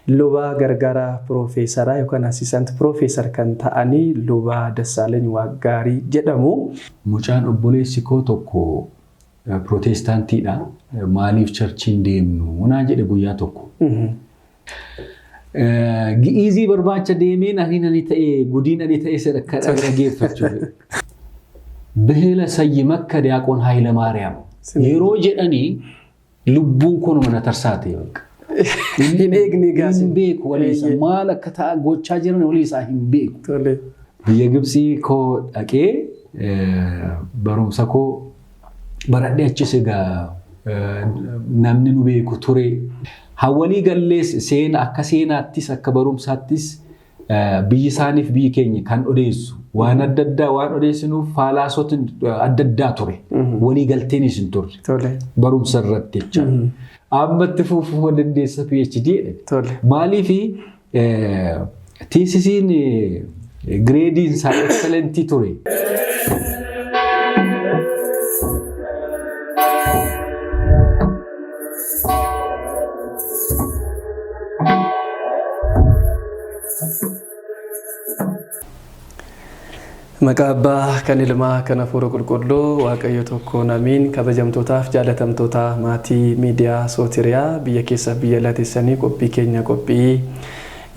Luba gargaaraa piroofeesaraa yookaan assistant professor kan ta'anii Luba Dassaalany Waaqgaarii jedhamu. Mucaan obboleessi koo tokko pirootestaantiidha. Maaliif churchiin deemnu naan jedhe guyyaa tokko. Gi'iizii barbaacha deemeen ani ta'e gudiin ani ta'e akka dhaggeeffachuu. Biheela sayyimakka Diyaaqoon Hayilamaariyaam yeroo jedhanii lubbuun kun mana tarsaate bakka. Hin eegne gaasi. Hin beeku waliisa maal akka ta'a gochaa jiran waliisaa hin beeku. Biyya Gibsii koo dhaqee barumsa koo baradhee achis egaa namni nu beeku ture. Hawwalii gallees seena akka seenaattis akka barumsaattis biyyi isaaniif biyyi keenya kan odeessu waan adda addaa waan odeessinuuf faalaasota adda addaa ture. Walii galteenis hin turre. Barumsa irratti jecha. Ammatti fufuu dandeessa PhD jedhe. Maaliif thesisiin gradeiin isaa excellentii ture. Maqaa Abbaa kan Ilmaa kan Hafuura Qulqulluu Waaqayyo tokkoon amiin. Kabajamtootaaf jaalatamtoota maatii miidiyaa Sootiriyaa biyya keessaaf biyya alaa teessanii qophii keenya qophii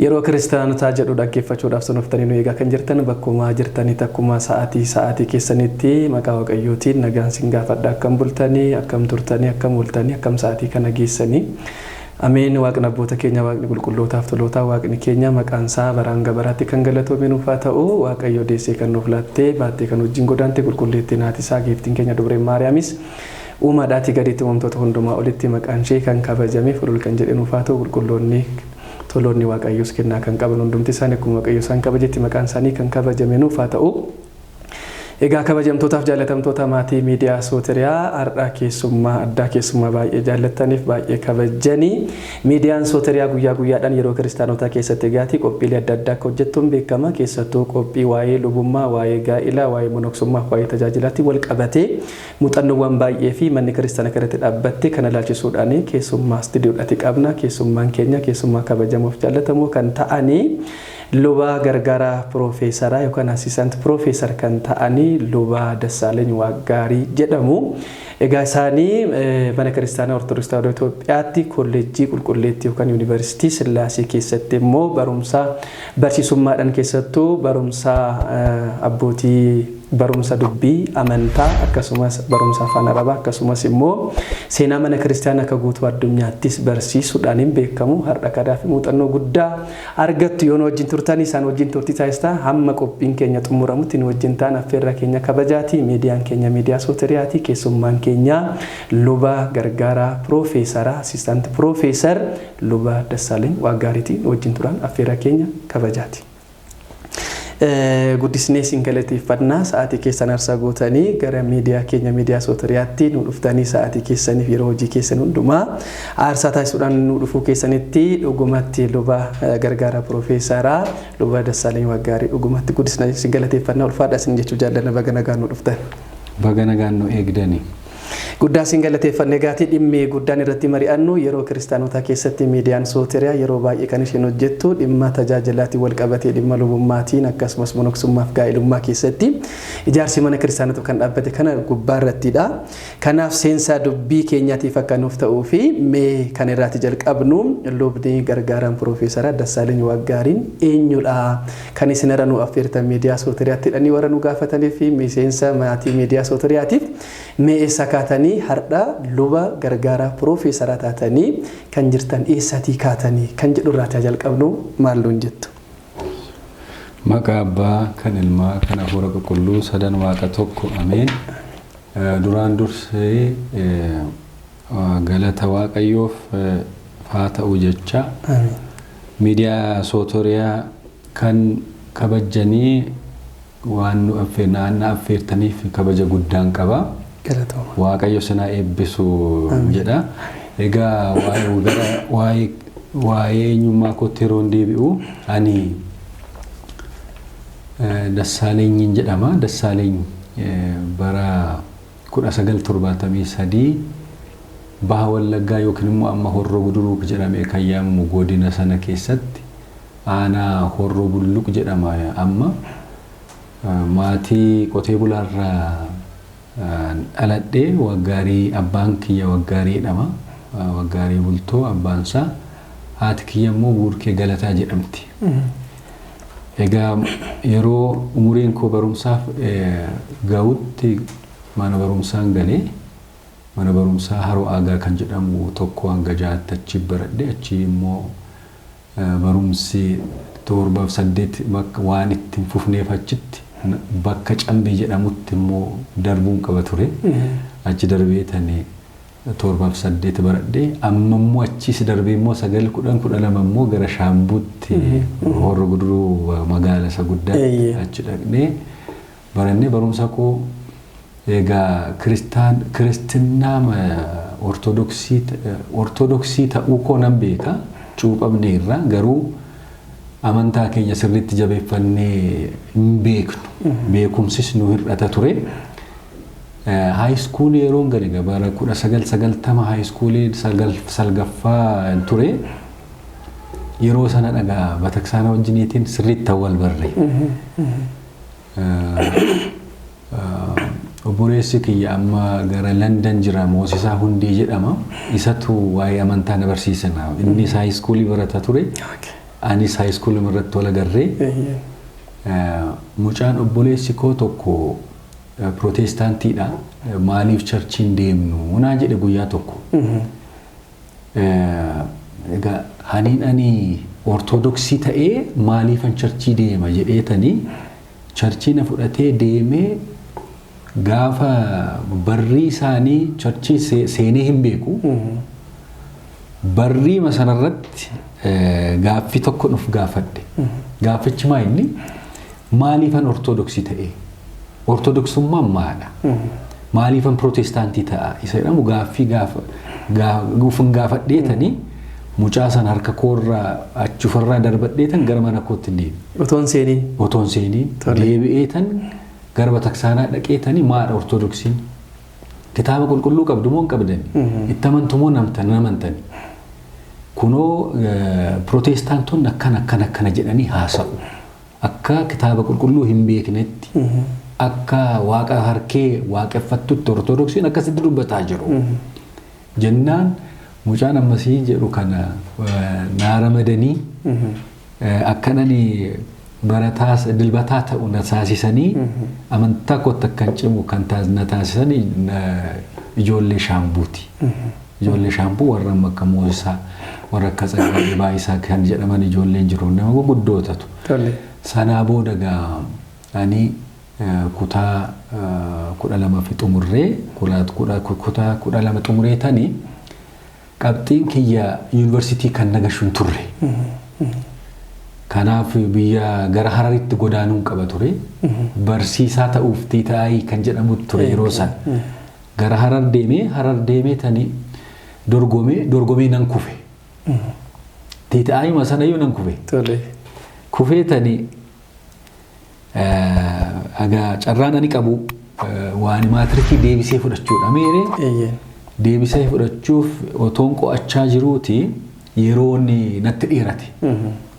yeroo kiristaanotaa jedhu dhaggeeffachuudhaaf sonoftanii nu eegaa kan jirtan bakkuma jirtanitti akkuma sa'aatii sa'aatii keessanitti maqaa Waaqayyootiin nagaan sin gaafadha. Akkam bultanii, akkam turtanii, akkam ooltanii, akkam sa'aatii kana geessanii. Ameen. Waaqni abboota keenya, Waaqni qulqullootaaf tolootaa, Waaqni keenya maqaan isaa baraan gabaraatti kan galatoome nuuf haa ta'u. Waaqayyo deessee kan nuuf laattee baattee kan wajjin godaante qulqulleettiin haati isaa giiftiin keenya Dubreen Maariyaamis uumaadhaatii gaditti uumamtoota hundumaa olitti maqaan ishee kan kabajame fulul kan jedhe nuuf haa ta'u. Qulqulloonni toloonni Waaqayyoos kennaa kan qaban hundumti isaanii akkuma Waaqayyo isaan kabajetti maqaan isaanii kan kabajame nuuf haa ta'u. Egaa kabajamtootaaf jaalatamtoota maatii miidiyaa Sootiriyaa, har'a keessummaa addaa, keessummaa baay'ee jaallattaniif baay'ee kabajanii, miidiyaan Sootiriyaa guyyaa guyyaadhaan yeroo kiristaanotaa keessatti egaatii qophiilee adda addaa akka hojjettuun beekama. Keessattuu qophii waa'ee lubummaa, waa'ee gaa'ilaa, waa'ee monoksummaa, waa'ee tajaajilaatti wal qabatee muuxannoowwan baay'ee fi manni kiristaana kanatti dhaabbatte kana ilaalchisuudhaan keessummaa istiidiyoodhaati qabna. Keessummaan keenya keessummaa kabajamoof jaallatamoo kan ta'anii luba gargaaraa piroofeesaraa yookaan assistant professor kan ta'anii Luba Dassaalany Waaqgaarii jedhamu. Egaa isaanii mana kiristaanaa Ortodoksii Tawaahidoo Itoophiyaatti kolleejjii qulqulleettii yookaan yuunivarsiitii Sillaasee keessatti immoo barumsa barsiisummaadhaan, keessattuu barumsa abbootii, barumsa dubbii amantaa, akkasumas barumsa afaan Arabaa, akkasumas immoo seenaa mana kiristaanaa akka guutuu addunyaattis barsiisuudhaan hin beekamu. Har'a kadaa fi muuxannoo guddaa argattu yoo nu wajjin turtanii isaan wajjin turtii taasistaa hamma qophiin keenya xumuramutti nu wajjin ta'an affeerraa keenya kabajaati. Miidiyaan keenya miidiyaa Sooteriyaati. Keessummaan keenya luba gargaaraa piroofeesaraa, assistant professor Luba Dassaaleny Waaqgaariitii. Nu wajjin turan affeerraa keenya kabajaati. Guddisnee isin galateeffannaa, sa'aatii keessan aarsaa gootanii gara miidiyaa keenya miidiyaa Sootoriyaatti nu dhuftanii, sa'aatii keessaniif yeroo hojii keessan hundumaa aarsaa taasisuudhaan nu dhufuu keessanitti dhugumatti luba gargaaraa piroofeesaraa Luba Dassaalany Waaqgaarii dhugumatti guddisnee isin galateeffannaa, ulfaadhaa isin jechuu jaallanna. Baga nagaan nu dhuftan. Baga nagaan nu eegdani. Guddaa isin galateeffanne. Gaatii dhimmi guddaan irratti mari'annu yeroo kiristaanotaa keessatti miidiyaan Sooteriyaa yeroo baay'ee kan isheen hojjettu dhimma tajaajilaatiin wal qabatee, dhimma lubummaatiin, akkasumas monoksummaaf gaa'ilummaa keessatti ijaarsi mana kiristaanota kan dhaabbate kana gubbaa irrattidha. Kanaaf seensaa dubbii keenyaatiif akka nuuf ta'uu fi mee kan irraati jalqabnu, lubni gargaaraan piroofeesara Dassaaleny Waaqgaariin eenyudha kan isin irra nu affeertan miidiyaa Sooteriyaatti jedhanii warra nu gaafatanii fi miseensa maatii miidiyaa Sooteriyaatiif, mee eessa kaatanii har'a luba gargaaraa piroofeesaraa taatanii kan jirtan, eessatii kaatanii kan jedhu irraatii haa jalqabnu, maal nuun jettu? Maqaa Abbaa kan Ilmaa kan Hafuura Qulqulluu sadan Waaqa tokko ameen. Duraan dursee galata Waaqayyoof haa ta'u jecha, miidiyaa Sootoriyaa kan kabajjanii waan nu na affeertaniif kabaja guddaan qaba. Waaqayyo sinaa eebbisu jedha. Egaa gara waa'ee eenyummaa kootti yeroon deebi'u, ani Dassaalenyiin jedhama. Dassaaleeny bara 1973 Baha Wallaggaa yookiin immoo amma Horroo Guduruu jedhamee kan yaamamu godina sana keessatti aanaa Horroo Bulluq jedhama amma maatii qotee bulaarraa dhaladhee. Waggaarii abbaan kiyya Waggaarii jedhama. Waggaarii Bultoo abbaansaa, haati kiyya immoo Guurkee Galataa jedhamti. Egaa yeroo umuriin koo barumsaaf ga'utti mana barumsaan galee, mana barumsaa Haroo Aagaa kan jedhamu tokko hanga ja'aatti achi baradhe. Achi immoo barumsi torbaaf saddeet waan itti hin fufneef achitti bakka Cambii jedhamutti immoo darbuun qaba ture. Achi darbee tani torbaaf saddeet baradhe. Amma immoo achis darbee immoo 9, 10, 12 immoo gara Shaambuutti, Horro Guduruu magaala isa guddaatti achi dhaqnee barannee. Barumsa koo egaa kiristinnaa ortodoksii ta'uu koo nan beeka, cuuphamne irraa, garuu amantaa keenya sirriitti jabeeffannee hin beeknu, beekumsis nu hir'ata ture. High schoolii yeroon gale, bara 1990 high schoolii salgaffaa ture. Yeroo sana dhagaa bataksaana wajjiniitiin sirriitti wal barre. Obboleessi kiyya amma gara London jira, Moosisaa Hundee jedhama. Isatu waa'ee amantaa na barsiisan. Innis high schoolii barata ture. Anis high schoolii irratti wal agarree. Mucaan obboleessi koo tokko pirootestaantiidha. Maaliif churchiin deemnu naan jedhe guyyaa tokko. Egaa haniin ani ortodoksii ta'ee maaliifan churchii deema jedheetanii churchii na fudhatee deemee. Gaafa barrii isaanii churchii seenee hin beeku. Barriima sanarratti gaaffii tokko nuuf gaafadhe. Gaaffichi maa inni? Maaliifan ortodoksii ta'e? Ortodoksummaan maadha? Maaliifan pirootestaantii ta'a? Isa jedhamu gaaffii gaafa gaafadheetanii mucaa sana harka koorraa achi ofirraa darbadheetan gara mana kootti deebi'e. Otoon seeniin. Otoon seeniin deebi'eetan gara bataksaanaa dhaqeetanii, maadha ortodoksiin? Kitaaba qulqulluu qabdu moo hin qabdani? Itti amantu moo nan amantani? Kunoo pirootestaantonni akkana akkana akkana jedhanii haasa'u. Akka kitaaba qulqulluu hin beeknetti, akka waaqa harkee waaqeffattutti ortodoksiin akkasitti dubbataa jiru. Jennaan mucaan ammasii jedhu kana naa ramadanii, akkanani barataa dilbataa ta'u na taasisanii, amantaa kootti akkan cimu kan na taasisanii ijoollee Shaambuuti. Ijoollee Shaambuu warra amma akka Moosisaa, warra akka Tsaggaayee Baayisaa kan jedhaman ijoolleen jiru, nama gurguddootatu. Sanaa booda gaa ani kutaa 12 fi xumurree, kutaa 12 xumuree tanii qabxiin kiyya yuunivarsiitii kan nagashu hin turre. Kanaaf biyya gara Hararitti godaanuun qaba ture. Barsiisaa ta'uuf TTI kan jedhamu ture yeroo sana. Gara Harar deemee, Harar deemee tanii dorgomee, dorgomee nan kufe. TTI sanayyuu nan kufe. Kufee tanii egaa carraan ani qabu waan maatirikii deebisee fudhachuudha. Meeree deebisee fudhachuuf otoon qo'achaa jiruuti yeroon natti dheerate.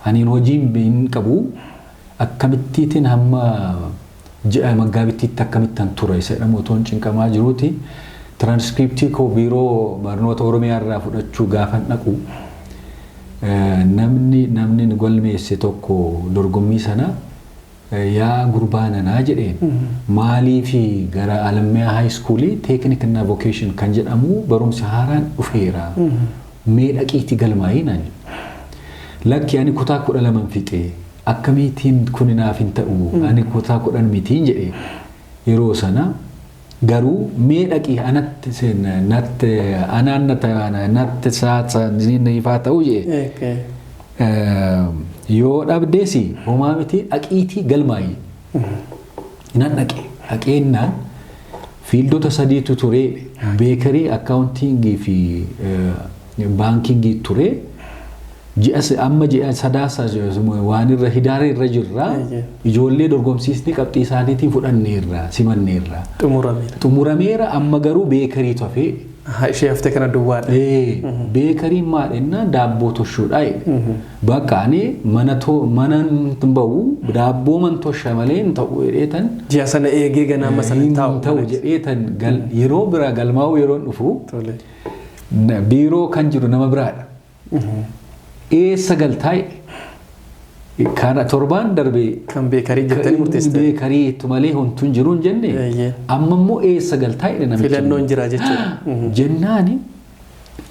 Aniin hojiin hin qabu, akkamittiitiin hamma ji'a maggaabittiitti akkamittan tura isa jedhamu otoon cinqamaa jiruuti tiraanskriptii koo biiroo barnoota Oromiyaa irraa fudhachuu gaafan dhaqu, namni galmeesse tokko dorgommii sana, "Yaa gurbaa nanaa," jedheen, "maaliifi gara Alammiyaa high schoolii teeknikna vocation kan jedhamu barumsa haaraan dhufeera, mee dhaqiitii galmaa'ii?" naan jedhe. "Lakki, ani kutaa 12 fixee, akkamiitiin kun naaf hin ta'u, ani kutaa 10 mitiin," jedhe. Yeroo sana garuu, "Mee dhaqii, anatti natti anaan natti ifaa ta'u," jedhe, "yoo dhabdeesi homaa miti, dhaqiitii galmaa'i." Nan dhaqe. Dhaqeennaan fieldota sadiitu ture: bakery, accountingii fi bankingii ture. Ji'a amma ji'a sadaasa waan irra hidaara irra jirra, ijoollee dorgomsiisni qabxii isaaniitiin fudhanneerra, simanneerra. Xumurameera. Xumurameera, amma garuu bakerytu hafee. Ishee haftee kana duwwaadha. Bakery n maal jennaan daabboo toshuudha jedhe. Bakka ani mana mana hin bahu daabboo man tosha malee hin ta'u jedheetan. Ji'a sana eegee ganama sana hin taa'u. Ta'u jedheetan yeroo biraa galmaa'uu yeroo dhufu biiroo kan jiru nama biraadha. Eessa galtaa kana torbaan darbee Kan bakery jettanii murteessitan. Bakery ittu malee homtuun jiru hin jenne amma immoo eessa galtaa jedhe namichi. Filannoon jira jechuudha. Jennaani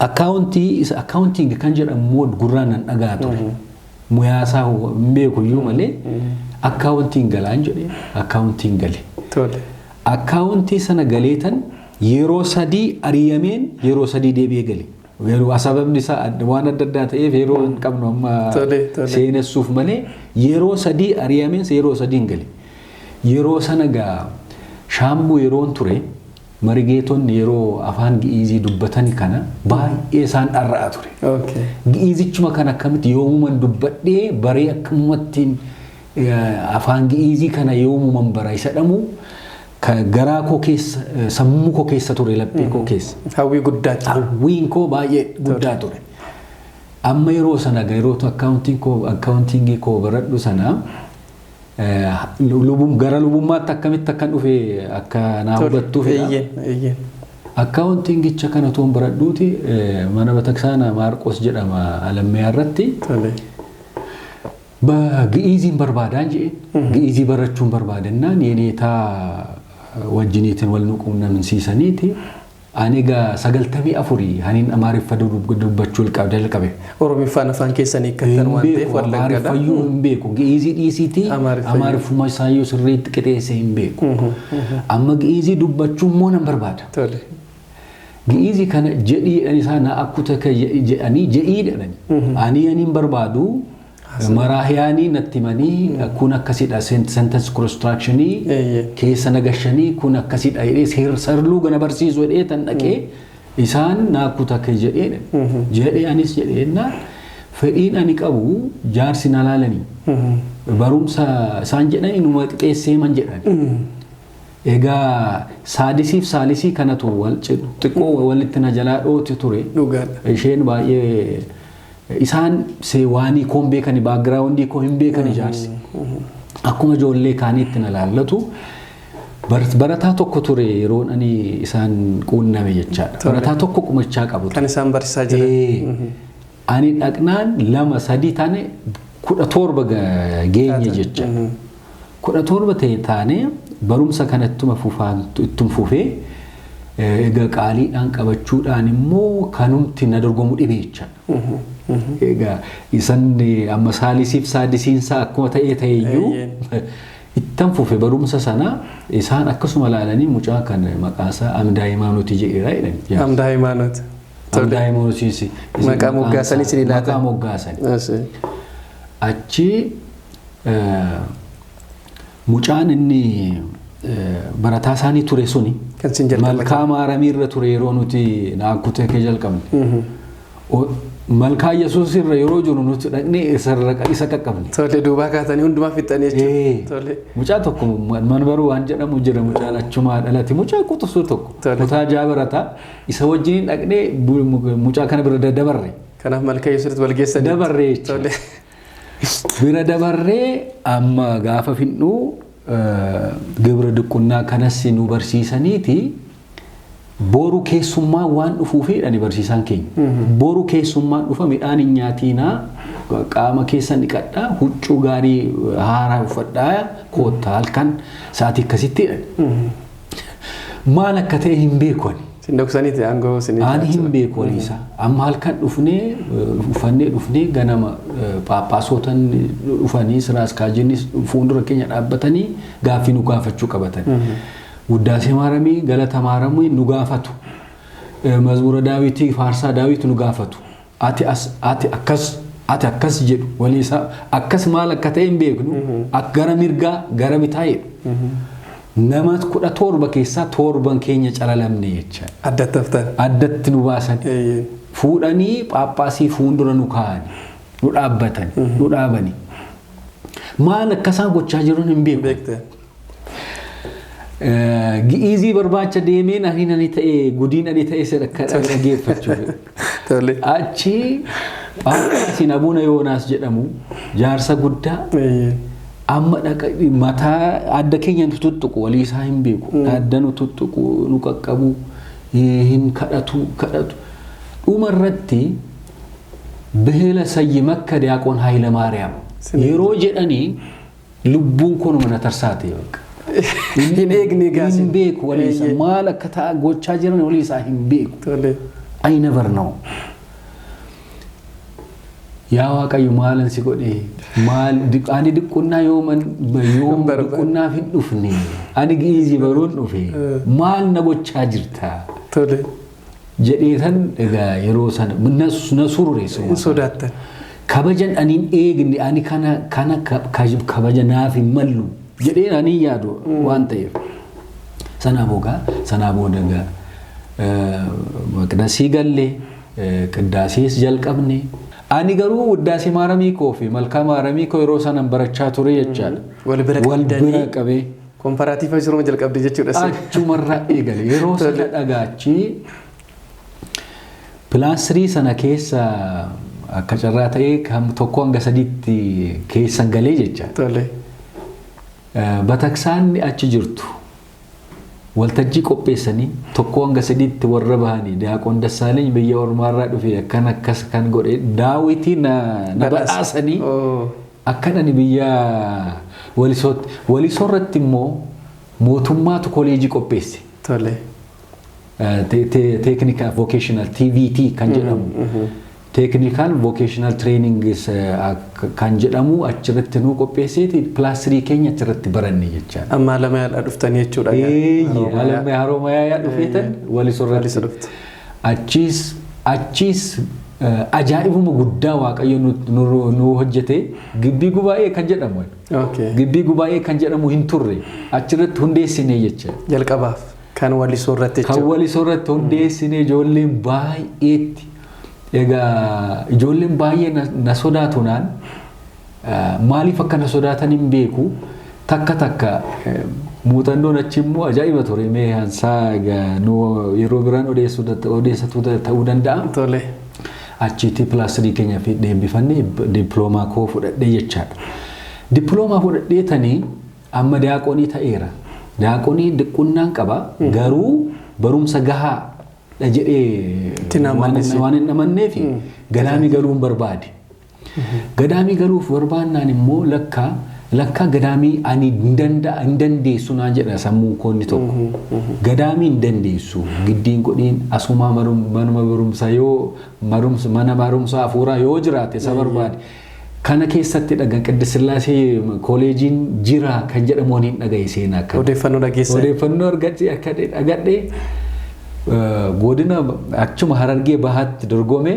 accounting isa accounting kan jedhamu gurraan nan dhagaa ture. Muyaasaa hin beeku iyyuu malee accounting galaan jedhe accounting gale. Accounting sana galeetan yeroo sadii ari'ameen yeroo sadii deebi'ee gale. Yeroo sababni isaa waan adda addaa ta'eef yeroo hin qabnu amma seenessuuf malee yeroo sadii ari'ameen yeroo sadii hin gale. Yeroo sana gaa Shaambuu yeroon ture marigeetonni yeroo afaan Gi'iizii dubbatan kana baay'ee isaan dharra'a ture. Gi'iizichuma kana akkamitti yoomuman dubbadhee baree akkamumattiin afaan Gi'iizii kana yoomuman bara isa dhamu garaa koo keessa sammuu koo keessa ture laphee koo keessa. Hawwii guddaa ture. Hawwiin koo baay'ee guddaa ture. Amma yeroo sana yeroo accounting ii koo baradhu sana gara lubummaatti akkamitti akkan dhufe akka naa hubattuufidha. Accounting icha kana toon baradhuuti mana bataksaana Maarqos jedhama Alammayyaa irratti. Gi'iiziin barbaadaan jedheen Gi'iizii barachuun barbaadannaan yeneetaa wajjiniitiin wal nu quunnamsiisaniiti. Ani egaa 94 haniin Amaariffa dubbachuu jalqabe. Oromiffaan afaan keessanii hiikkattan waan ta'eef Wallaggaadha. Amaariffayyuu hin beeku. Gi'iizii dhiisiitii Amaariffuma isaayyuu sirriitti qixeessee hin beeku. Amma Gi'iizii dubbachuu immoo nan barbaada. Gi'iizii kana jedhii isaa na akkuta jedhanii jedhii jedhani. Ani aniin barbaadu maraahiyaanii natti himanii kun akkasidha sentence construction ii keessa nagashanii kun akkasidha jedhee sarluu gana barsiisu jedhee tan dhaqee isaan na akkuta akka jedhee jedhee anis jedhee fedhiin ani qabu jaarsi na laalanii barumsa isaan jedhanii numa qixeessee man jedhan. Egaa saadisiif saalisii kanatu xiqqoo walitti na jalaa dhoote ture. Isheen baay'ee isaan waanii koo hin beekani background ii koo hin beekani jaarsi. Akkuma ijoollee kaaniitti na laallatu. Barataa tokko ture yeroon ani isaan quunname jechaadha. Barataa tokko qumachaa qabu. Kan isaan barsiisaa jiran. Ani dhaqnaan lama sadii taane 17 geenye jecha. 17 ta'e taane barumsa kana ittuma ittuma fufee egaa qaaliidhaan qabachuudhaan immoo kanumti na dorgomu dhibe jecha. Egaa isan amma saalisiif saadisiinsaa akkuma ta'ee ta'eyyuu ittan fufe barumsa sana isaan akkasuma laalanii mucaa kan maqaasaa Amdaa Hayimaanotii jedheera jedhani. Amdaa Hayimaanoot. Amdaa Hayimaanotiis. Maqaa moggaasanii isin laatan. Maqaa moggaasanii. Achi mucaan inni barataa isaanii ture suni Malkaa Maaramiirra ture yeroo nuti naakkutee kee jalqabne. Malkaa Yesuus irra yeroo jiru nuti dhaqnee isa qaqqabne. Tole, duubaa kaatanii hundumaa fixxanii jechuudha. Mucaa tokko Manbaruu waan jedhamu jira, mucaan achumaa dhalate, mucaa quxisuu tokko kutaa ja'a barataa, isa wajjin dhaqnee mucaa kana bira dabarre. Kanaaf Malkaa Yesuusitti wal geessanii. Dabarree jechuudha. Bira dabarree amma gaafa findhuu gibira diqunnaa kanas nu barsiisaniiti boru keessummaa waan dhufuuf jedhani barsiisaan keenya. Boru keessummaan dhufa, midhaan hin nyaatiinaa, qaama keessan dhiqadhaa, huccuu gaarii haaraa uffadhaa koottaa halkan sa'aatii akkasitti jedhani. Maal akka ta'e hin beeku ani. Isin dhoksaniiti aangoo isin. Ani hin beeku waliisa. Amma halkan dhufnee uffannee dhufnee ganama phaaphaasootan dhufanii siraaskaajinis fuuldura keenya dhaabbatanii gaaffii nu gaafachuu qabatan. Wuddaasee Maaramii, galata Maaramii nu gaafatu. Mazmuura Daawitii, faarsaa Daawit nu gaafatu. Ati as, ati akkas, ati akkas jedhu waliisa, akkas maal akka ta'e hin beeknu, gara mirgaa gara bitaa jedhu. Nama 17 keessaa torban keenya calalamne jecha. Addatti haftan. Addatti nu baasan. Fuudhanii phaaphaasii fuuldura nu kaa'ani. Nu dhaabbatan. Nu dhaabani. Maal akka isaan gochaa jiran hin beeku. Gi'izii barbaacha deemeen ani ta'e gudiin ani ta'e sana akka dhaggeeffachuuf. Achi Phaaphaasiin Abuuna Yoonaas jedhamu jaarsa guddaa amma mataa adda keenya nu tuttuqu walii isaa hin beeku. Adda nu tuttuqu nu qaqqabu hin kadhatu kadhatu. Dhuma irratti Bihila Sayyimakka Diyaaqoon Haayilamaariyaam yeroo jedhanii lubbuun kun mana tarsaate bakka. Hin eegne gaasi. Hin beeku walii isaa maal akka ta'a gochaa jiran walii isaa hin beeku. I never know. Yaa Waaqayyo maalan si godhe maal ani diqunnaa yooman yoom diqunnaaf hin dhufne ani gi'izii baruun dhufe maal na gochaa jirta. Jedheetan egaa yeroo sana na surure. Hin sodaattan. Kabajan ani hin eegne ani kana kabaja naaf hin mallu jedheen ani hin yaadu waan ta'eef. Sanaa booda egaa maqdasii galle qiddaasees jalqabne. Ani garuu wuddaasee maaramii koo fi malkaa maaramii koo yeroo sanan barachaa ture jechaadha. Wal bira Wal bira qabee. Komparaatiiva jiruma jalqabde jechuudha. Achumarraa eegale yeroo sana dhagaachi pilaastirii sana keessa akka carraa ta'ee kan 1 hanga 3tti keessan galee jecha. Bataksaanni achi jirtu waltajjii qopheessanii 1 hanga 3tti warra bahanii Diyaaqoon Dassaaleny biyya ormaarraa dhufe akkan akkas kan godhe daawwitii na badhaasanii akkan ani biyya Walisootti. Walisoo irratti immoo mootummaatu koleejii qopheesse. Technical Vocational TVT kan jedhamu. Technical Vocational Training kan jedhamu achirratti nuu qopheesseeti plus 3 keenya achirratti baranne jechaadha. Amma Alamayaadhaa dhuftanii jechuudha. Alamaya Haroomayaa dhufeetan Walisoo irratti. Achiis ajaa'ibuma guddaa Waaqayyo nu hojjete gibbii gubaa'ee kan jedhamu. Gibbii gubaa'ee kan jedhamu hin turre achirratti hundeessine jecha. Jalqabaaf kan Walisoo irratti jechuudha. Kan Walisoo irratti hundeessine ijoolleen baay'eetti. Egaa ijoolleen baay'ee na sodaatu naan maaliif akka na sodaatan hin beeku takka takka muuxannoon achi immoo ajaa'iba ture mee hansaa egaa nu yeroo biraan odeessatu ta'uu danda'a. Achitti plus 3 keenya fi deebifannee dippiloomaa koo fudhadhee jechaadha. Dippiloomaa fudhadhee tanii amma diyaaqoonii ta'eera. Diyaaqoonii diqunnaan qaba garuu barumsa gahaa dha jedhee waan hin amanneef gadaamii galuun barbaade. Gadaamii galuuf barbaannaan immoo lakkaa lakkaa gadaamii ani hin dandeessu naan jedha sammuu koo inni tokko. Gadaamii hin dandeessu giddiin godhiin asumaa manuma barumsaa yoo mana barumsaa hafuuraa yoo jiraate isa barbaade. Kana keessatti dhagan Qidist Sillaasee kooleejiin jira kan jedhamu waniin dhagaye seenaa akka. Odeeffannoo dhageesse. Odeeffannoo argadhe akka dhagadhe godina achuma Harargee Bahaatti dorgome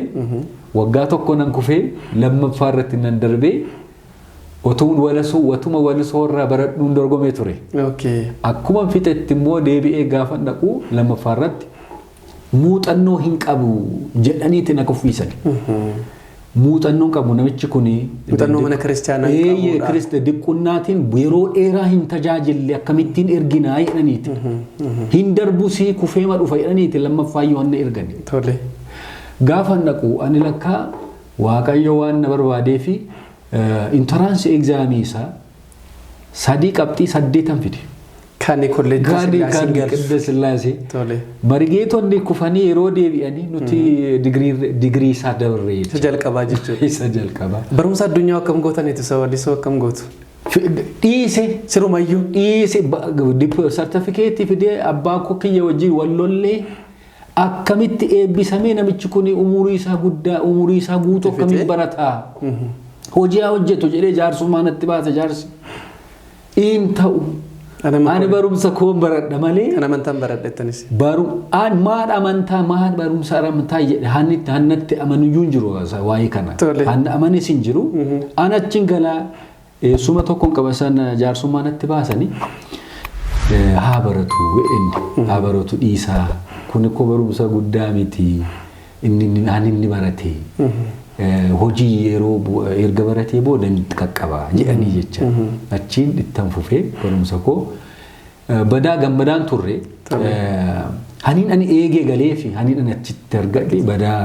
waggaa tokko nan kufee lammaffaa irratti nan darbee otuun Walisoo watuma Walisoo irraa baradhuun dorgomee ture. Akkuma fixetti immoo deebi'ee gaafa dhaqu lammaffaa irratti muuxannoo hin qabu jedhaniiti na kuffiisan. Muuxannoo qabu namichi kuni. Muuxannoo mana kiristaanaa hin qabudha. Eeyyee, diqunnaatiin yeroo dheeraa hin tajaajille akkamittiin erginaa jedhaniiti. Hin darbusii kufeema dhufa jedhaniiti lammaffaa yoo hanna ergani. Gaafa dhaqu ani lakkaa Waaqayyo waan na barbaadee fi entrance examii isaa 3 qabxii 8 fide. Kan kolleejjii Kan Sillaasee kan galchu. Qidde Sillaasee. Marigeetonni kufanii yeroo deebi'anii nuti digirii isaa dabarre Isa jechuudha. jalqabaa jechuudha. Isa jalqabaa. Barumsa addunyaa akkam gootaniitu isa Walisoo akkam gootu? Dhiise. Sirumayyuu. Dhiise sartifikeetii fidee abbaa koo kiyya wajjin wal lollee akkamitti eebbisamee namichi kun umurii isaa guddaa umurii isaa guutuu akkamitti barataa hojii haa hojjetu jedhee jaarsummaa natti baase jaarsi. Hin ta'u. Ani barumsa koon baradha malee. Kan amantaan baradhettanis. Baru an maal amantaa maal barumsa amantaa jedhe hannatti amanuyyuu hin jiru waa'ee kana. Hanna amanis hin jiru. An achiin galaa eessuma tokkoon qaba sana jaarsummaa natti baasanii haa baratu inni haa baratu dhiisaa kun ikkoo barumsa guddaa miti inni han inni barate hojii yeroo erga baratee booda inni qaqqaba jedhanii jecha achiin ittan fufee barumsa koo. Badaa gammadaan turre. Haniin ani eegee galee fi haniin ani achitti argadhe badaa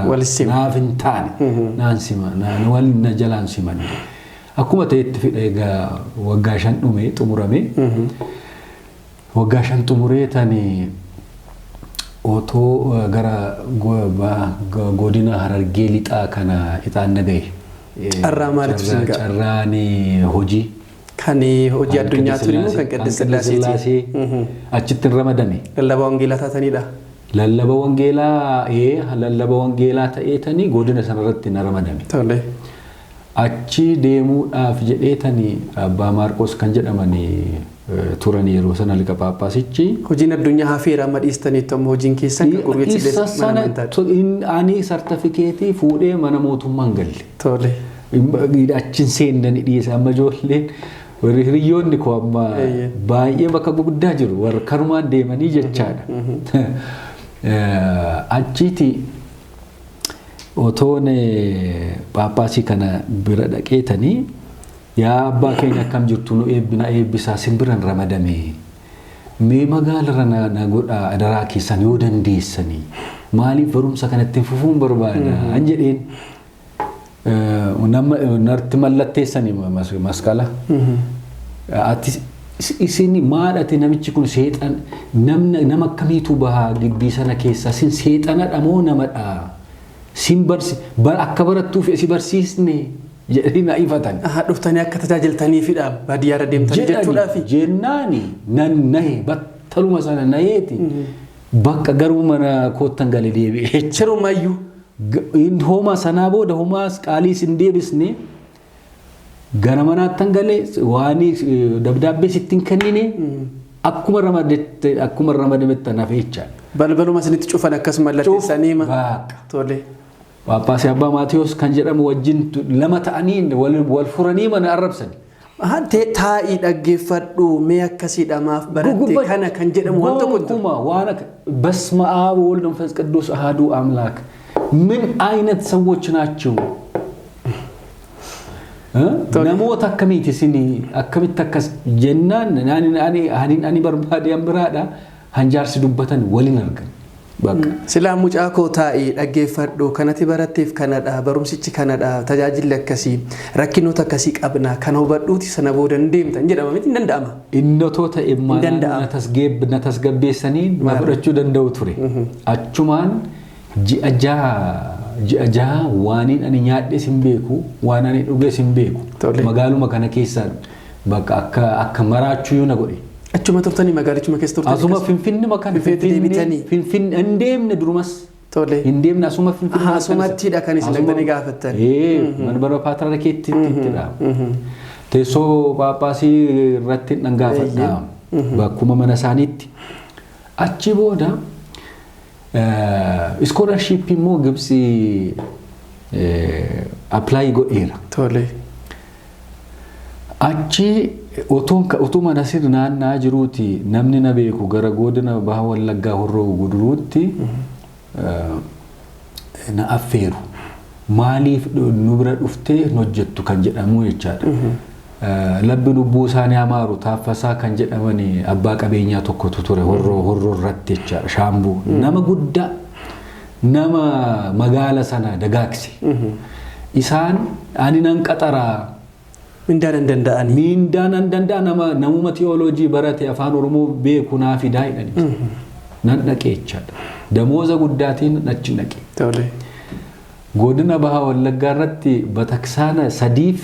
naaf hin taane naan sima wal na jalaan simanne. Akkuma ta'etti fidha egaa waggaa 5 dhume xumurame. Waggaa 5 xumuree tani otoo gara godina Harargee lixaa kana ixaan na gahe. Carraa maalitu siin ga'a? Carraan hojii. Kan hojii addunyaa ture immoo kan Qidist Sillaaseeti. Achitti ramadame. Lallabaa wangeelaa taatanidha. Lallaba wangeelaa lallaba wangeelaa ta'eetanii godina sanarratti na ramadame. Tole. Achi deemuudhaaf jedheetanii Abbaa Maarqos kan jedhaman turan yeroo sana liqa Phaaphaasichi. Hojiin addunyaa hafeera amma dhiistaniitu amma hojiin keessan kan Gurgeet Isa sana ani sartifikeetii fuudhee mana mootummaan galle. Tole. Achiin seennan dhiise amma ijoolleen warri hiriyoonni koo amma baay'ee bakka gurguddaa jiru warra kanumaan deemanii jechaadha. Achiiti otoon Phaaphaasii kana bira dhaqeetanii yaa abbaa keenya akkam jirtu nu eebbina eebbisaa simbiran ramadame mee magaalarra na godhaa adaraa keessan yoo dandeessanii maaliif barumsa kanatti fufuun barbaada an jedheen. Nama narti mallatteessanii masqala. Ati isin maadhate namichi kun seexan nama akkamiitu bahaa gibbii sana keessa sin seexanadha moo namadha sin barsi akka barattuuf si barsiisne jedhanii na ifatan. Dhuftanii akka tajaajiltaniifidha baadiyyaarra deemtanii jechuudhaafi. Jennaani nan nahe battaluma sana naheeti bakka garuu mana koottan gale deebi'e. Sirumayyuu. Homaa sanaa booda homaas qaaliis hin deebisne gara manaattan galee waan dabdaabbee sitti hin kennine akkuma ramadametti naaf jecha. Balbaluma isinitti cufan akkasuma mallatteessanii ma. Tole. Phaaphaasii Abbaa Maatiyos kan jedhamu wajjin lama ta'anii wal furanii mana arrabsani. Taa'ii dhaggeeffadhu mee akkasiidha maaf baratte kana kan jedhamu waan tokko hin jiru. Waan akka በስመ አብ ወወልድ ወመንፈስ ቅዱስ አሐዱ አምላክ ምን አይነት ሰዎች ናቸው? Namoota akkamiiti isin akkamitti akkas jennaan ani barbaade an biraadha hanjaarsi dubbatan waliin argan. Silaa mucaa koo taa'ii dhaggeeffadhu kanatti baratteef kanadha barumsichi kanadha tajaajilli akkasii rakkinoota akkasii qabna kana hubadhuuti sana booda hin deemtan jedhama miti hin danda'ama. Innotoo ta'e na tasgabbeessanii na fudhachuu danda'u ture. Achumaan ji'a jaha waaniin ani nyaadhes hin beeku waan ani dhuges hin beeku magaaluma kana keessaa bakka akka maraachuyyuu na godhe. Achuma turtanii magaalichuma keessa turtanii? Asuma Finfinni makan Finfinni hin deemne durumas. Hin deemne asuma Finfinni. Asumattidha kan isin dhaqxanii gaafattan. Manbara Paatraarkeetti. Teessoo Phaaphaasii irratti hin gaafadha. Bakkuma mana isaaniitti. Achi booda iskoolarshipii immoo Gibsii appilaayi godheera. Tole. Achi otuma nasir naannaa jiruuti namni na beeku gara godina baha Wallaggaa Horroo Guduruutti na affeeru. Maaliif nu bira dhuftee hin hojjettu kan jedhamu jechaadha. Labbi lubbuu isaanii amaaru Taaffasaa kan jedhaman abbaa qabeenyaa tokkotu ture horroo irratti jechaadha shaambuu. Nama guddaa nama magaala sana dagaagse. Isaan ani nan qaxaraa. Mindaan hin danda'ani. Mindaan hin danda'a namuma tiyooloojii barate afaan Oromoo beeku naa fidaa jedhani. Nan dhaqee jechaadha. Damooza guddaatiin achi dhaqe. Tole. Godina baha Wallaggaa irratti bataksaana 3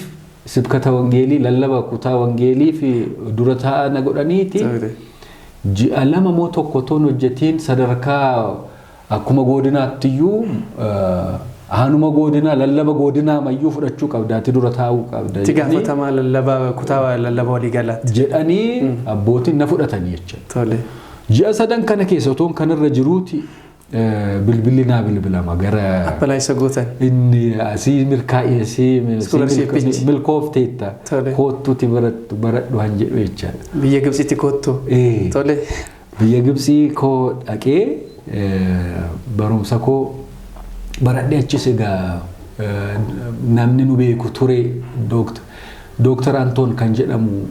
sibkata wangeelii lallaba kutaa wangeelii fi dura taa'aa na godhaniiti. Ji'a 2 moo 1 toon hojjetiin sadarkaa akkuma godinaattiyyuu aanuma godinaa lallaba godinaa mayyuu fudhachuu qabdaati dura taa'uu qabda. Itti gaafatamaa lallaba kutaa lallaba walii galaatti. Jedhanii abbootiin na fudhatanii jechuudha. Tole. Ji'a 3 kana keessa otoon kanarra jiruuti bilbilli naa bilbilama gara. Appilaa isa gootan. Inni asii milkaa'ee asii milkoofteetta koottuuti baradhu han jedhu jechaadha. Biyya Gibsiitti koottu. Tole. Biyya Gibsii koo dhaqee barumsa koo baradhee achis egaa namni nu beeku ture Dooktar Antoon kan jedhamu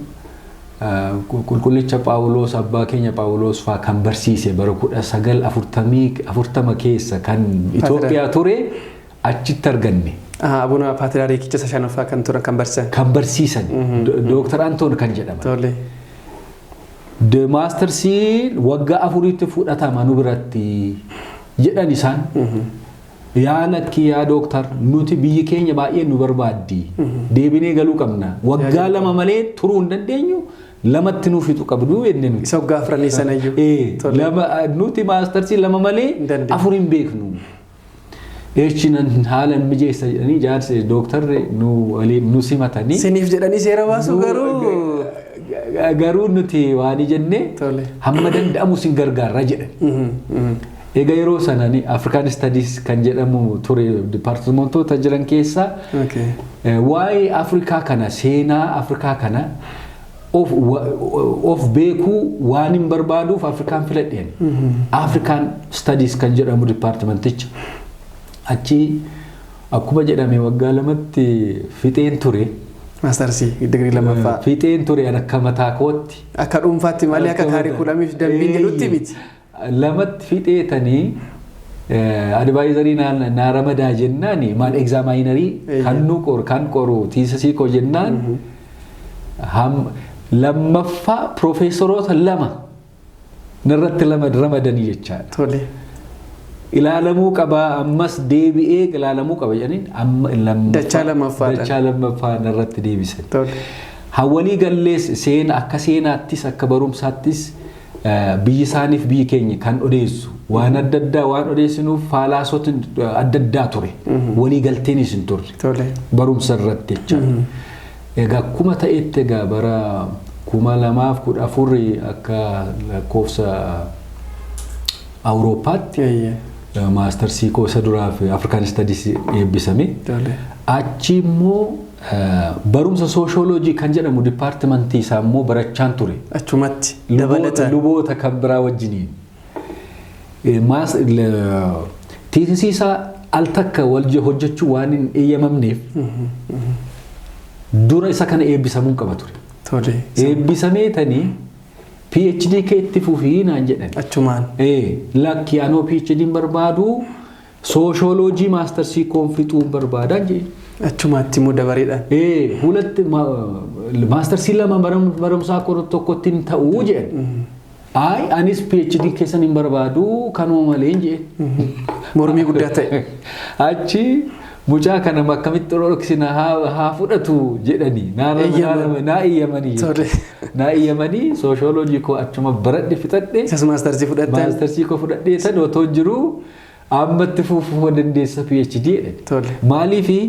Qulqullicha Phaawulos, abbaa keenya Phaawulos faa kan barsiise bara 1940 keessa kan Itoophiyaa ture achitti arganne. Abuna Paatiraarikicha isa shanaffaa kan turan kan barsiisan. Kan barsiisan Dooktar Antoon kan jedhaman. Maastarsii waggaa 4tti fudhatama nu biratti jedhan isaan. Yaa lakki, yaa dooktar, nuti biyyi keenya baay'ee nu barbaaddi. Deebinee galuu qabna. Waggaa 2 malee turuu hin dandeenyu, 2tti nuuf fixu qabdu jenne nuti. Isa waggaa 4 sanayyuu. Lama nuti maastarsii 2 malee 4 hin beeknu. Eechinan haala mijeessa jedhanii jaarsi dooktarri nu waliin nu simatanii. Siniif jedhanii seera baasu garuu. Garuu nuti waan jennee hamma danda'amu sin gargaarra jedhan. Egaa yeroo sanani African Studies kan jedhamu ture dipaartimentoota jiran keessaa, waa'ee Afrikaa kana, seenaa Afrikaa kana of beekuu waan hin barbaaduuf Afrikaan filadheen. African Studies kan jedhamu dipaartimenticha. Achi akkuma jedhame waggaa 2tti fixeen ture. Maastarsii digirii lammaffaa. Fixeen ture akka mataa kootti. Akka dhuunfaatti malee akka kaarikulamiif dambiin jedhutti miti. 2tti fixeetanii advisorii naa ramadaa jennaan, maal, examinerii kan nu qoru, kan qoru thesisii koo jennaan, lammaffaa piroofeesoroota lama narratti lama ramadanii jechaadha. Ilaalamuu qabaa, ammas deebi'ee ilaalamuu qaba jedhaniin amma Dachaa lammaffaadhaan. Dachaa lammaffaa narratti deebisan. Hawwalii gallees seena akka seenaattis akka barumsaattis biyyi isaaniif biyyi keenya kan odeessu waan adda addaa waan odeessinuuf faalaasota adda addaa ture. Walii galteenis hin turre. Barumsa irratti jechaadha. Egaa akkuma ta'etti egaa bara 2014 akka lakkoofsa Awurooppaatti maastarsii koo isa duraaf African Studies eebbisame. Achi immoo barumsa sooshooloojii kan jedhamu dipaartimentii isaa immoo barachaan ture. Achumatti dabalataan. Luboota kan biraa wajjiniin. Thesisii isaa al takka wal hojjechuu waan hin eeyyamamneef dura isa kana eebbisamuu qaba ture. Eebbisamee tanii PhD kee itti fufii naan jedhan. Achumaan. Lakki, anoo PhD hin barbaadu, sooshooloojii maastarsii koon fixuu barbaadaa jee. Achumaatti immoo dabareedhaan. Hulatti maastarsii 2 barumsaa tokkotti hin ta'uu jedhan. Ayi, anis PhD keessan hin barbaadu, kanuma malee hin jee. Mormii guddaa ta'e. Achi mucaa kana akkamitti dhoksina, haa fudhatu jedhanii naa eeyyamanii. Naa eeyyamanii sooshooloojii koo achuma baradhe fixadhe. Isas maastarsii fudhattan. Maastarsii koo fudhadhee san otoo jiru ammatti fufuu dandeessa PhD jedhan. Maaliifi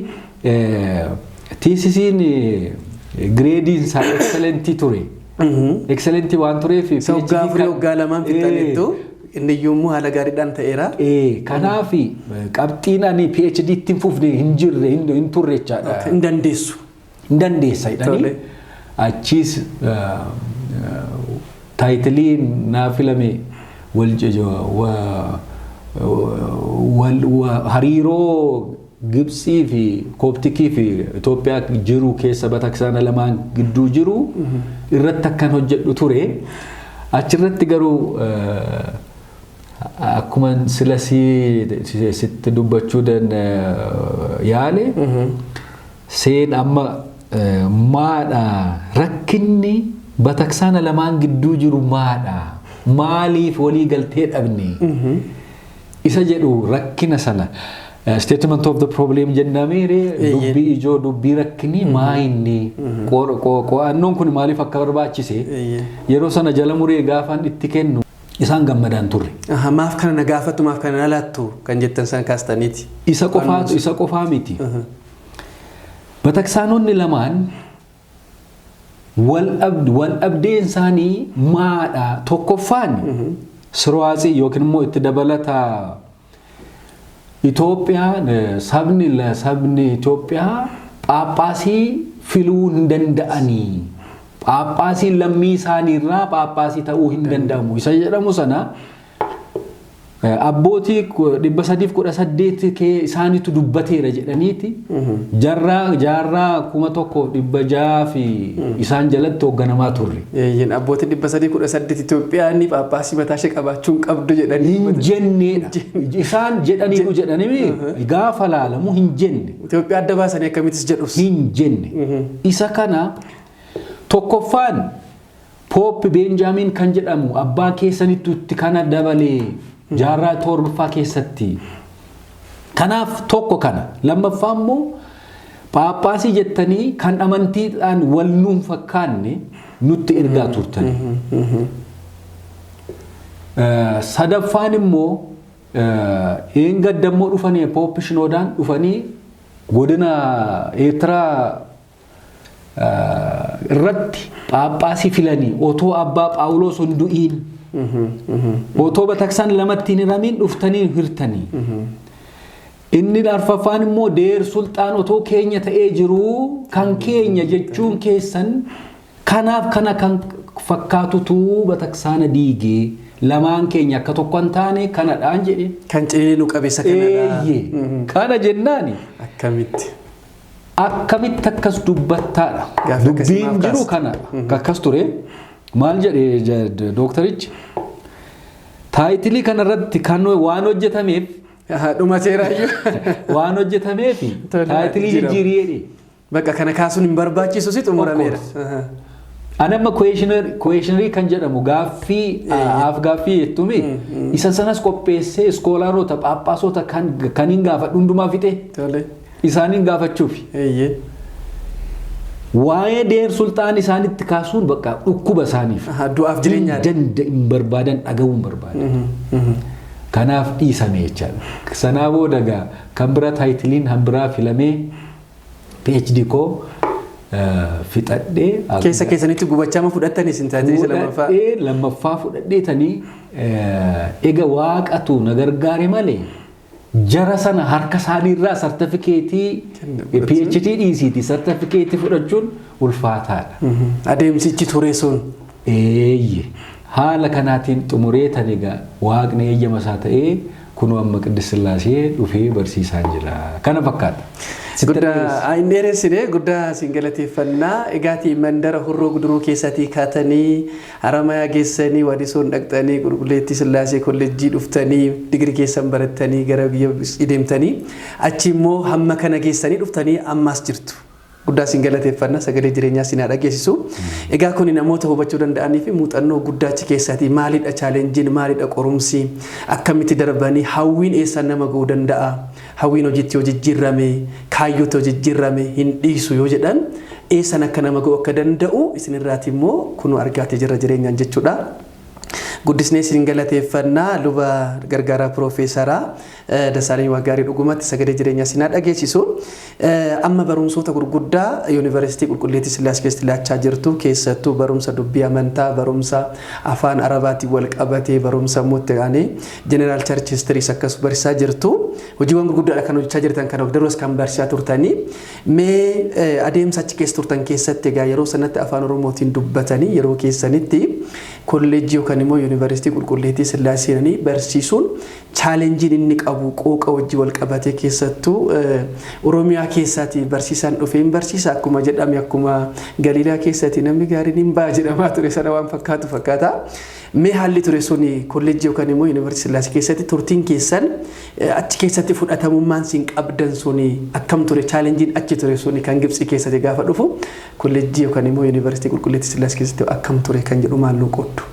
thesisiin gradeiin isaa excellentii ture. Excellentii waan tureef. Isa waggaa 4 waggaa 2n fixxaniittu, inni iyyuu immoo haala gaariidhaan ta'eera. Kanaaf qabxiin ani PhD itti hin fufne hin jirre, hin turre jechaadha. Hin dandeessu. Hin dandeessa jedhanii. Achiis titleii naa filame hariiroo Gibsii fi Kooptikii fi Itoophiyaa jiru keessa bataksaana lamaan gidduu jiru irratti akkan hojjedhu ture. Achirratti garuu akkuma sila sitti dubbachuu yaale, seen amma maadha, rakkinni bataksaana lamaan gidduu jiru maadha, maaliif walii galtee dhabne isa jedhu, rakkina sana statement of the problem jennameere, dubbii ijoo, dubbii rakkinni maa inni, qo'annoon kun maaliif akka barbaachise yeroo sana jala muree gaafan itti kennu isaan gammadaan turre. Maaf kana na gaafattu, maaf kana na laattu kan jettan san kaastaniiti. Isa qofaatu, isa qofaa miti. Bataksaanonni lamaan wal dhabdeen isaanii maadha? Tokkoffaan sirwaatsii yookiin immoo itti dabalata Itoophiyaan sabni Itoophiyaa phaaphaasii filuu hin danda'anii. Phaaphaasiin lammii isaaniirraa phaaphaasii ta'uu hin danda'amu. Isa jedhamu sana Abbootii 318 kee isaanitu dubbateera jedhaniiti jarraa jaarraa 1600 fi isaan jalatti hoogganamaa turre. Abbootiin 318 Itoophiyaan Phaaphaasii mataa ishee qabaachuu hin qabdu jedhanii. Hin jenneedha. Isaan jedhaniiru jedhanii gaafa laalamu hin jenne. Itoophiyaa adda baasanii akkamittis jedhus. Hin jenne. Isa kana tokkoffaan Pope Beenjaamin kan jedhamu abbaa keessanitti kana dabalee jaarraa torbaffaa keessatti. Kanaaf tokko kana. Lammaffaa immoo Phaaphaasii jettanii kan amantiidhaan wal nuun fakkaanne nutti ergaa turtani. Sadaffaan immoo eengadda immoo dhufanii Pope Shinoodaan dhufanii godina Eertiraa irratti Phaaphaasii filanii otoo abbaa Phaawulos hin du'iin, otoo bataksaan lamatti hin hiramiin dhuftanii hirtanii. Inni arfaffaan immoo Deer Sulxaan otoo keenya ta'ee jiruu kan keenya jechuun keessan kanaaf kana kan fakkaatutu bataksaana diigee lamaan keenya akka tokko hin taane kanadhaan jedhe. Kan ciniinuu qabeessa kanadha. Eeyyee. Kana jennaani. Akkamitti? Akkamitti akkas dubbattaadha? Gaaffii akkasii Dubbiin maaf jiru kaasta? kana akkas ture. Maal jedhe dooktarichi? Title kanarratti kan waan hojjetameef Dhumateeraayyuu. waan hojjetameef Tole, title jijjiiramu. jijjiirii jedhe. Bakka kana kaasuun hin barbaachisu si xumurameera. Ani amma questionnaire kan jedhamu gaaffii af gaaffii jettuumi isa sanas qopheessee scholarota phaaphaasota kan hin gaafadhu hundumaa fixe isaaniin gaafachuufi. Waa'ee Deer Sulxaan isaanitti kaasuun bakka dhukkuba isaaniif. Du'aaf jireenyaadha. Hin barbaadan, dhaga'uu hin barbaadan. Kanaaf dhiisame jechaadha. Sanaa booda gaa kan biraa titleiin kan biraa filamee PhD koo fixadhee. Keessa keessanitti gubachaa ma fudhattanii isin title isa lammaffaa? Fudhadhee lammaffaa fudhadheetanii ega waaqatu na gargaare malee jara sana harka isaaniirraa sartifikeetii PhD dhiisiiti sartifikeetii fudhachuun ulfaataadha. Adeemsichi ture sun. Eeyye, haala kanaatiin xumuree tan egaa waaqni eeyyama isaa ta'ee kunoo amma Qiddist Sillaasee dhufee barsiisaan jira. Kana fakkaata. Guddaa hin dheeressine, guddaa siin galateeffannaa. Egaatii mandara Horroo Guduruu keessaatii kaatanii Haramayaa geessanii, Wadisoon dhaqxanii, Qulqulleettii Sillaasee kolleejjii dhuftanii, digirii keessan barattanii gara biyya deemtanii, achi immoo hamma kana geessanii dhuftanii ammaas jirtu. Guddaa siin galateeffannaa, sagalee jireenyaa siin haa dhageessisu. Egaa kuni namoota hubachuu danda'anii fi muuxannoo guddaa achi keessaatii maalidha challengeiin, maalidha qorumsi, akkamitti darbanii, hawwiin eessaan nama ga'uu danda'a, hawwiin hojiitti yoo jijjiirame, kaayyootti yoo jijjiirame hin dhiisu yoo jedhan eessaan akka nama ga'uu akka danda'u isinirraati immoo kunuu argaatee jirra jireenyaan jechuudha. Guddisnee isin galateeffannaa, luba gargaaraa piroofeesaraa Dasaalany Waggaarii, dhugumatti sagalee jireenyaa isin haa dhageessisu. Amma barumsoota gurguddaa Yuunivarsiitii Qulqulleettii Sillaasee keessatti laachaa jirtu, keessattuu barumsa dubbii amantaa, barumsa afaan Arabaatiin wal qabatee, barumsa immoo itti aanee General Church Historys akkas barsiisaa jirtu. Hojiiwwan gurguddaadha kan hojjechaa jirtan, kan of duras kan barsiisaa turtanii. Mee adeemsa achi keessa turtan keessatti egaa yeroo sanatti afaan Oromootiin dubbatanii yeroo keessanitti kolleejjii yookaan immoo Yuunivarsiitii Qulqulleettii Sillaasee seenanii barsiisuun challengeiin inni qabu qooqa wajjin wal qabatee, keessattuu Oromiyaa keessaati barsiisaan dhufee hin barsiisa akkuma jedhame, akkuma Galiilaa keessatti namni gaariin hin ba'a jedhamaa ture sana waan fakkaatu fakkaata. Mee haalli ture suni kolleejjii yookaan immoo Yuunivarsiitii Sillaasee keessatti turtiin keessan achi keessatti fudhatamummaan siin qabdan suni akkam ture? Challengeiin achi ture suni kan Gibxii keessatti gaafa dhufu kolleejjii yookaan immoo Yuunivarsiitii Qulqulleettii Sillaasee keessatti akkam ture kan jedhu maal nuu qooddu?